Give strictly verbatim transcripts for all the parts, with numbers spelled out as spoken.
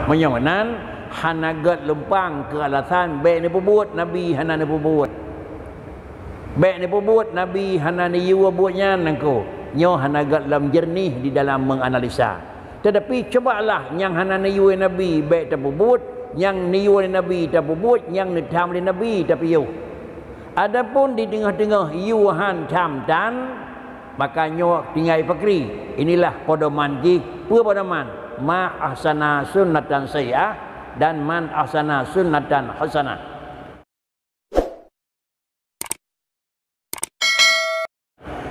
Meunyoe meunan, hana gét lumpang keu alasan bék neupeubuet Nabi hana neupeubuet. Bék neupeubuet Nabi hana neuyue buet nyan nangko. Nyoe hana gét lom jeureunih di dalam menganalisa. Teutapi cubalah nyang hana neuyue Nabi bék tapeubuet, nyang neuyue Nabi tapeubuet, nyang neutham lé Nabi tapiôh. Adapun di teungoh-teungoh yue han tham tan, maka nyoe tinggai pakri. Inilah pedoman jih. Peue pedoman? Ma ahsana sunnatan sayyi'ah dan man ahsana sunnatan hasanah.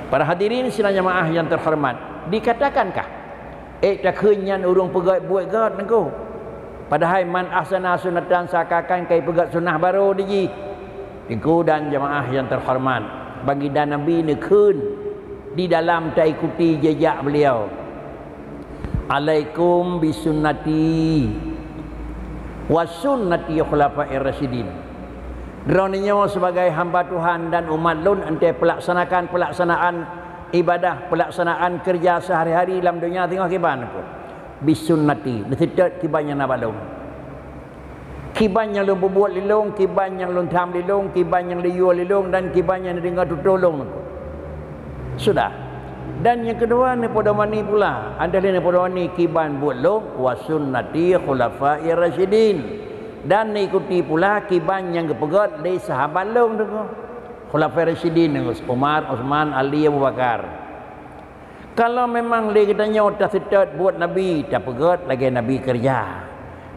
Para hadirin sidang jamaah yang terhormat, dikatakankah ék takheun nyan ureuëng peugét buet gét nangko? Padahai man ahsana sunnatan seakan-akan kai peugét sunnah barô di jih. Teungku dan jamaah yang terhormat, baginda Nabi neukheun di dalam taikuti jejak beliau, "Alaikum bisunnati wa sunnati khulafair rasyidin." Droeneuh nyoe sebagai hamba Tuhan dan umat lôn, enteuk pelaksanakan pelaksanaan ibadah, pelaksanaan kerja sehari-hari lam donya teungoh kiban nangko. Bisunnati, neuseutôt kiban nyang na bak lôn. Kiban nyang lôn peubuet lé lôn, kiban nyang lôn tham lé lôn, kiban nyang lôn yue lé lôn, dan kiban nyang neudeungoe tutoe lôn. Sudah. Dan nyang keudua, neupedomani pula. Ada lé neupedomani kiban buet lôn, wa sunnati khulafair rasyidin. Dan neuikuti pula kiban nyang geupeugét lé sahabat lôn tu. Khulafair rasyidin, Umar, Utsman, Ali, Abu Bakar. Kalau memang lé geutanyoe taseutôt buet Nabi, tapeugét lagée Nabi keureuja.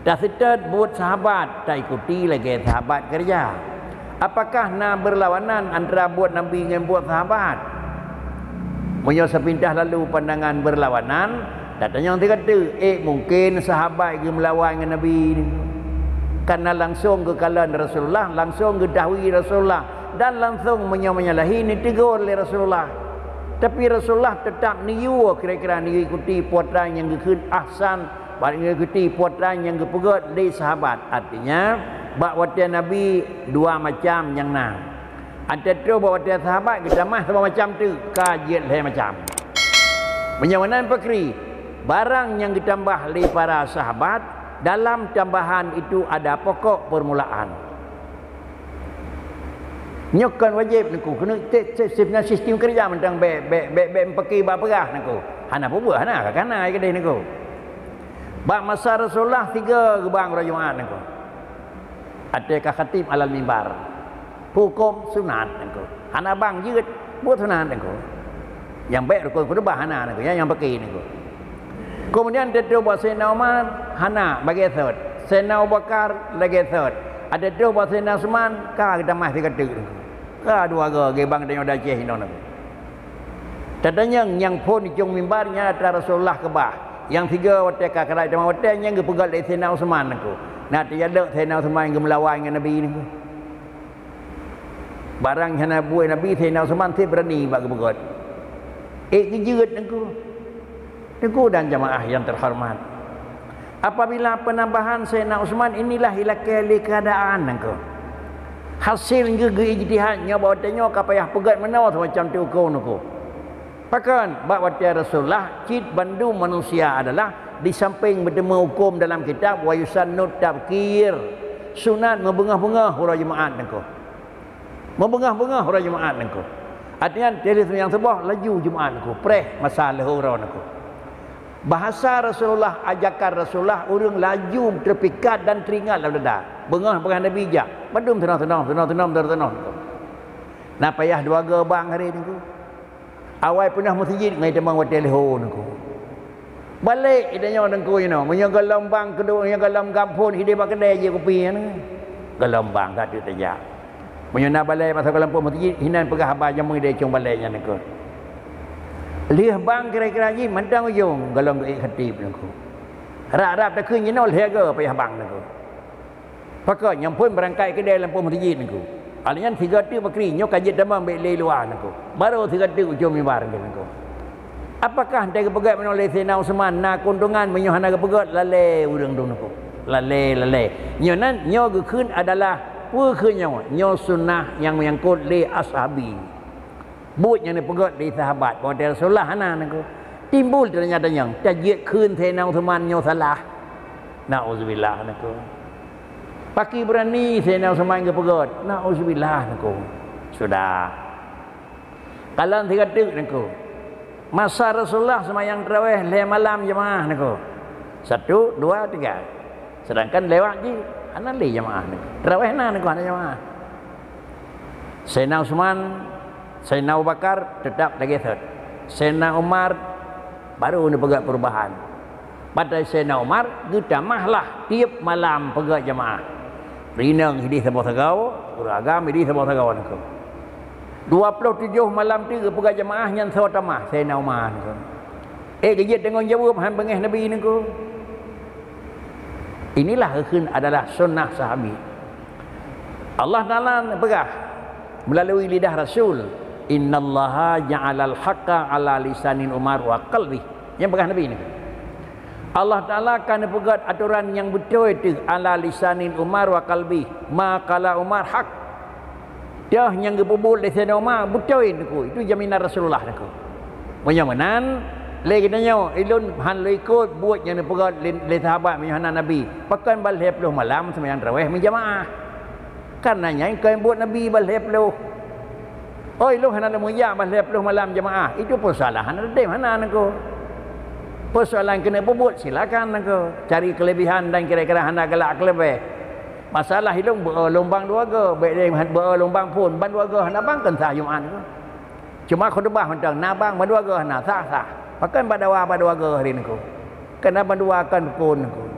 Taseutôt buet sahabat, taikuti lagée sahabat keureuja. Apakah na beurlawanan antara buet Nabi ngon buet sahabat? Meunyoe seupintas lalu pandangan beurlawanan, tatanyong sigoe teuk, ék mungken sahabat geumeulawan ngon Nabi? Karena langsong geukalon Rasulullah, langsong geudahului Rasulullah, dan langsong meunyoe menyalahi neutegur lé Rasulullah. Tapi Rasulullah teutap neuyue kira-kira neuikuti peue nyang geukheun ahsan, bak neuikuti peue nyang geupeugét lé sahabat. Artinya, bak watée Nabi dua macam nyang na. Ateueh troh bak watée sahabat geutamah saboh macam teuk, ka jeuet lhée macam. Meunyoe meunan pakri, barang nyang geutambah lé para sahabat, dalam tambahan itu ada pokok permulaan. Nyoe kon wajéb nangko, keuneuk te-, te-, sistem keureuja mantong bék, bék, bék, bék meupaké bak peugah nangko. Hana peubuet, hana, ka hana keudeh nangko. Bak masa Rasulullah tiga geubang uroe Jumat nangko. Ateueh ka khatib alal mimbar. Hukôm sunat nangko. Hana bang jeuet, buet sunat nangko. Nyang bék rukon khutubah hana nangko, nyang, nyang paké nangko. Keumudian teutroh bak Saidina Umar, hana, bagi thot. Saidina Abu Bakar, lagée thot. Ada troh bak Saidina Utsman, ka geutamah sigoe teuk nangko. Ka dua goe geubang tanyoe di Aceh inoe nangko. Tatanyong nyang phon di ujong mimbar nyan atra Rasulullah keubah. Nyang tiga watée ka keurai teuma watée nyang geupeugét lé Saidina Utsman nangko. Na teujalok Saidina Utsman geumeulawan ngon Nabi nangko. Barang hana buet Nabi, Saidina Utsman sit beurani bak geupeugét. Ék geujeuet nangko. Teungku dan jamaah yang terhormat. Apabila penambahan Saidina Utsman inilah ilakée lé keuadaan nangko. Hasil geu-, geu-ijtihad nyoe bahwa tanyoe ka payah peugét meunoe semacam teuko nangko. Pakon, bak watée Rasulullah, cit bandum manusia adalah di samping meuteumé hukôm dalam kitab, wa yusannu tabkir, sunat meubeungoh-beungoh uroe Jumaat nangko. Meubeungoh-beungoh uroe Jumaat nangko. Artinya, dari seumbahyang suboh laju Jumaat nangko, preh masa leuhô uroe nangko. Bahasa Rasulullah, ajakan Rasulullah, ureuëng laju teupikat dan teuingat lam dada. Beungoh-beungoh Nabi jak, bandum teunoh-teunoh, teunoh-teunoh, teunoh-teunoh nangko. Na payah dua goe bang hari nangko. Awai peunoh meuseujid ngon itamong watée leuhô nangko. Balek itanyoe nangko inoe, meunyoe geulumbang keudua, meunyoe geulumbang phon ideh bak keudée jih kupi nyan. Geulumbang ka teuk tajak. Meunyoe na balek masa geulumpang meuseujid, hinan peugah haba jamé ideh cong balek nyan nangko. Lheueh bang kira-kira jih mantong ujong, geulumbang geuék khatib nangko. Rab-rab takheun jinoe lheueh goe payah bang nangko. Pakon nyang phon beurangkat keudeh lampôh meuseujid nangko. Alèh nyan sigoe teuk pakri nyoe ka jeuet tamong bék lé luwa nangko. Barô sigoe teuk ujong mimbar nangko. Apakah teupeugah meunoe lé Saidina Utsman na keuntungan meunyoe hana geupeugét lalée ureuëng dum nangko? Lalée, lalée. Nyoe nan nyoe geukheun adalah peue kheun nyoe? Nyoe sunnah nyang menyangkot lé ashabi. Buet nyang neupeugét lé sahabat, watée Rasulullah hana nangko. Timbul tanya-tanya, tajeuet kheun Saidina Utsman nyoe salah. Nauzubillah, neukheun. Pakri beurani Saidina Utsman geupeugét, "Nauzubillah," neukheun. Sudah. Kalon sigoe teuk, neukheun. Masa Rasulullah seumayang tarawéh lhée malam jeumaáh, neukheun. Satu, dua, tiga. Seudangkan lewat jih, hana lé jeumaáh, neukheun. Tarawéh na, neukheun, hana jeumaáh. Saidina Utsman, Saidina Abu Bakar teutap lagée sot. Saidina Umar baru neupeugét peurubahan. Padahai Saidina Umar geutamah lah tieb malam peugét jeumaáh. Rineng idéh saboh sagoe, ureuëng agam idéh saboh sagoe, neukheun. Dua ploh tujoh malam teuk geupeugét jeumaáh nyan soe tamah, Saidina Umar, neukheun. Eh, geujeuet tanggong jaweueb han beungéh Nabi, neukheun. Inilah geukheun adalah sunnah sahabi. Allah Taala peugah meulalu lidah Rasul, "Innallaha ja'alal haqqa ala lisanil Umar wa qalbih." Nyang peugah Nabi nyoe, Allah Taala ka neupeugét atoran nyang beutôi teuh ala lisanil Umar wa qalbih. Ma qala Umar haq. Teuh nyang geupeubuet lé Saidina Umar beutôi, neukheun. Itu jaminan Rasulullah, neukheun. Meunyoe meunan, lé geutanyoe, ulôn han lôn ikot buet nyang neupeugét lé, lé sahabat meunyoe hana Nabi. Pakon ban lhée ploh malam seumayang tarawéh meujamaah? Kareuna nyan kon buet Nabi ban lhée ploh. Oh, ulôn hana lôn meujak ban lhée ploh malam jamaah. Itu peusoalan hana teutem, hana, neukheun. Peusoalan keuneuk peubuet, silakan, neukheun. Cari keulebihan dan kira-kira hana galak keuleubeh. Masalah ilong beu-e lôn bang dua goe, bék lé beu-e lôn bang phon, ban dua goe hana bang kon sah Jumat nyoe. Cuma khutubah mantong na bang, ban dua goe hana, sah-sah. Pakon ban dua, ban dua goe hari nyoe. Keunan ban dua kon phon nyoe.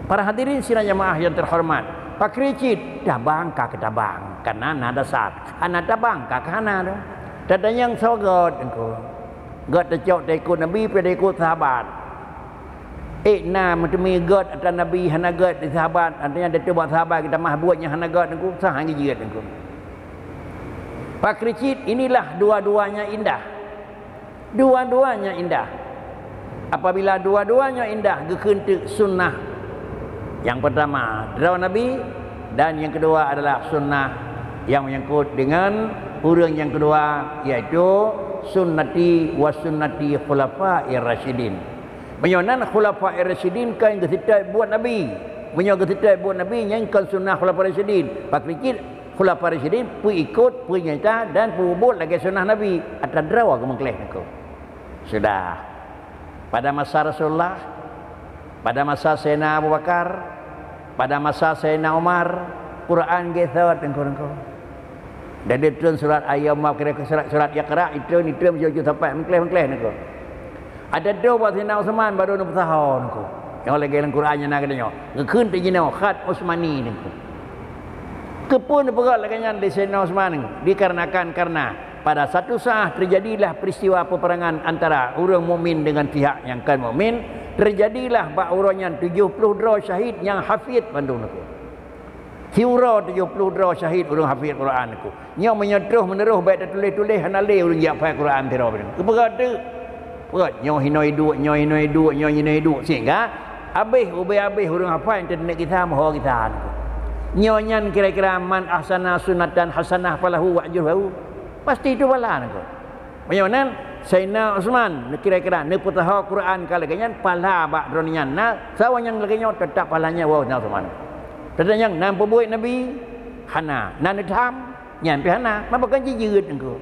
Para hadirin sidang jamaah yang terhormat, pakri cit tabang ka keutabang, kana na dasar. Hana tabang ka keuhana tu. Tatanyong soe göt nyoe. Göt tacok taikot Nabi, pi taikot sahabat. Eh, na meuteumé göt atra Nabi hana göt di sahabat, artinya datu bak sahabat geutamah buet nyang hana göt nyoe, sah han geujeuet nyoe. Pakri cit, inilah dua-duanya indah. Dua-duanya indah. Apabila dua-duanya indah, geukheun teuk sunnah. Yang pertama, droe Nabi, dan yang kedua adalah sunnah yang menyangkut dengan ureuëng yang kedua, yaitu sunnati wa sunnati khulafair rasyidin. Meunyoe nan khulafair rasyidin kan geuseutôt buet Nabi. Meunyoe geuseutôt buet Nabi, nyan kon sunnah khulafair rasyidin. Pakri cit khulafair rasyidin peuikot, peunyita dan peubuet lagée sunnah Nabi. Atra droe geumeukleh nyoe. Sudah. Pada masa Rasulullah, pada masa Sayyidina Abu Bakar, pada masa Sayyidina Umar, Quran geusot teungku-teungku. Jadi turun surat ayat maaf kira surat, surat Iqra itu, itu menuju sampai mengkleh-mengkleh nyoe. Ada dua buat Sayyidina Utsman baru neupeusaho nyoe. Yang lagi dalam Quran yang nak kata nyoe. Geukheun teuh jinoe khat Utsmani nyoe. Keupeue neupeugah lagée nyan di Sayyidina Utsman? Dikarenakan karena pada satu saat terjadilah peristiwa peperangan antara ureuëng mukmin dengan pihak nyang kon mukmin, terjadilah bak uroe nyan tujoh ploh droe syahid nyang hafid bandum nyoe. Siuroe tujoh ploh droe syahid ureuëng hafid Quran nyoe. Nyoe meunyoe troh meuneurôh bék tatuléh-tuléh hana lé ureuëng jak phai Quran sidroe. Keupeugah teuk. Peugah nyoe hinoe duek, nyoe hinoe duek, nyoe hinoe duek sehingga habéh ubé habéh ureuëng hafai teuneuk gisa meuho gisa nyoe. Nyoe nyan kira-kira man ahsana sunatan hasanah falahu wa ajruhu. Pasti itu bala nyoe. Meunyoe nan Sayyidina Utsman kira-kira neupeusaho Quran ka lagée nyan pala bak droeneuh nyan na sawa nyang lagée nyoe teutap palanya wa Sayyidina Utsman. Teutap nyang nan peubuet Nabi hana, nan neutham nyan pih hana, maka kan jijeuet nyoe.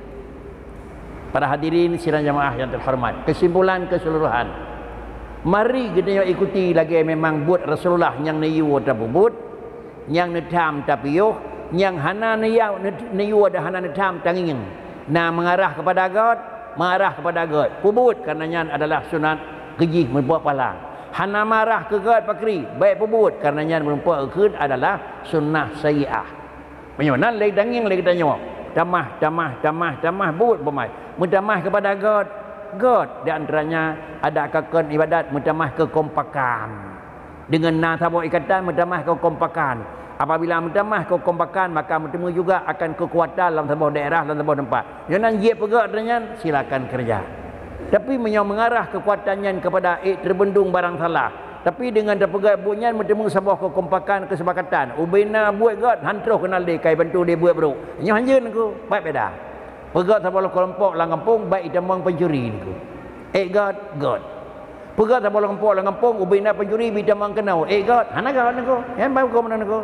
Para hadirin sidang jamaah yang terhormat, kesimpulan keseluruhan, mari geutanyoe ikuti lagée memang buet Rasulullah nyang neuyue tapeubuet, nyang neutham tapiôh, nyang hana neuyue dan hana neutham tangieng. Na mengarah kepada göt, mengarah kepada göt. Peubuet karena nyan adalah sunat keujih meureumpok pahala. Hana marah keu göt pakri, bék peubuet karena nyan meureumpok geukheun adalah sunnah sayyi'ah. Meunyoe nan lé daging lé geutanyoe, tamah, tamah, tamah, tamah buet beumai. Meutamah kepada göt, göt di antaranya ada kakon ibadat meutamah keukompakan. Dengan na saboh ikatan meutamah keukompakan. Apabila meutamah keukompakan, maka meuteumé juga akan keukuatan lam saboh daerah, lam saboh teumpat. Nyoe nan jeuet peugah droe nyan, silakan kerja. Tapi meunyoe mengarah keukuatan nyan kepada ék teubendung barang salah, tapi dengan tapeugah buet nyan meuteumé saboh keukompakan keusepakatan, ubena buet göt han troh keunal deh kai bantu deh buet brok. Nyoe hanjeut nyoe, baik beda. Peugah saboh keulompok lam gampông baik itamong pencuri nyoe. Ék göt, göt. Peugah saboh keulompok lam gampông ubé na pencuri bri tamong keunoe, ék göt, hana göt Teungku. Nyan ban huköm Teungku.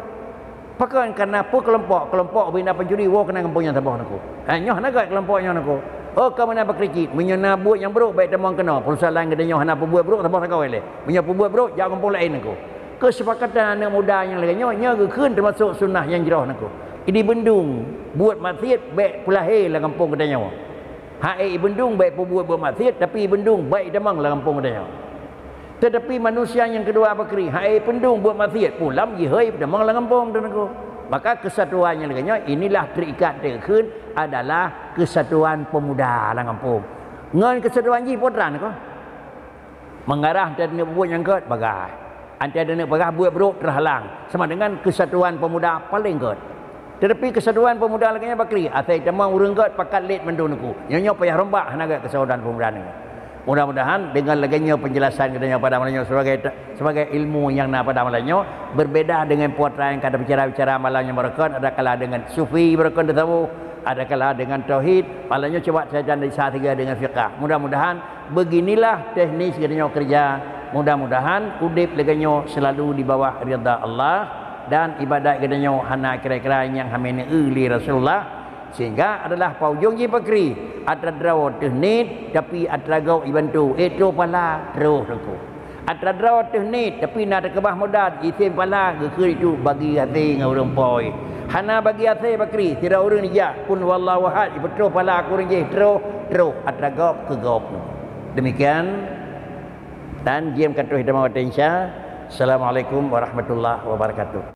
Pakon? Kareuna peue keulompok, keulompok ubé na pencuri woe keunan gampông nyan saboh Teungku. Ha, nyoe hana göt keulompok nyoe Teungku. Oh, ka meunan Bakri cit, meunyoe na buet nyang brôk bèk tamong keunoe. Peursoalan geutanyoe hana peubuet brôk saboh sagoe lé. Meunyoe peubuet brôk jak gampông laén Teungku. Keusepakatan aneuk muda nyang lagèe nyoe, nyoe geukheun teumasok sunnah nyang jroh Teungku. Di beundung buet maksiet bèk peulahé lam gampông geutanyoe. Hai i beundung bèk peubuet buet maksiet, tapi i beundung bèk itamong lam gampông geutanyoe. Teutapi manusia nyang keudua Bakri, hai i beundung buet maksiet, pulam jihôi itamong lam gampông Teungku. Maka keusatuan nyang lagèe nyoe, inilah terikat teukheun adalah keusatuan peumuda lam gampông. Ngon keusatuan jih peue treuk Teungku. Meugarah, antée taneuk peubuet nyang gét, bagaih. Antée taneuk peugah buet brôk, teuhalang. Sama dengan keusatuan peumuda paleng gét. Teutapi keusatuan peumuda lagèe nyan Bakri, asai tamong ureuëng gét pakat lét mandum Teungku. Nyoe, nyoe payah rombak hana gét keusatuan peumuda nyoe. Mudah-mudahan dengan lagèe nyoe penjelasan geutanyoe pada malam nyoe sebagai, sebagai ilmu nyang na pada malam nyoe, berbeda dengan putra nyang ka bicara-bicara malam nyang baroekon, adakala dengan sufi baroekon teusaboh, adakala dengan tauhid, malam nyoe cuba sajan dari sah tiga dengan fiqah. Mudah-mudahan beginilah teknis geutanyoe kerja. Mudah-mudahan udeb lagèe nyoe selalu di bawah ridha Allah dan ibadat geutanyoe hana kira-kira nyang hamé neueu lé Rasulullah, sehingga adalah paujong jih Bakri, atra droe teuh niet, tapi atra gob jibantu, éh, troh pahala, troh Teungku. Atra droe teuh niet, tapi na teukeubah modal, isém pahala, geukheun itu bagi hasé ngon ureuëng po. Hana bagi hasé Bakri, sidroe ureuëng jijak, Qul huwallahu ahad, jipeutroh pahala keu ureuëng jéh, troh, troh, atra gob keu gob. Demikian, dan jeuem ka troh teuma watèe insya. Assalamualaikum warahmatullahi wabarakatuh.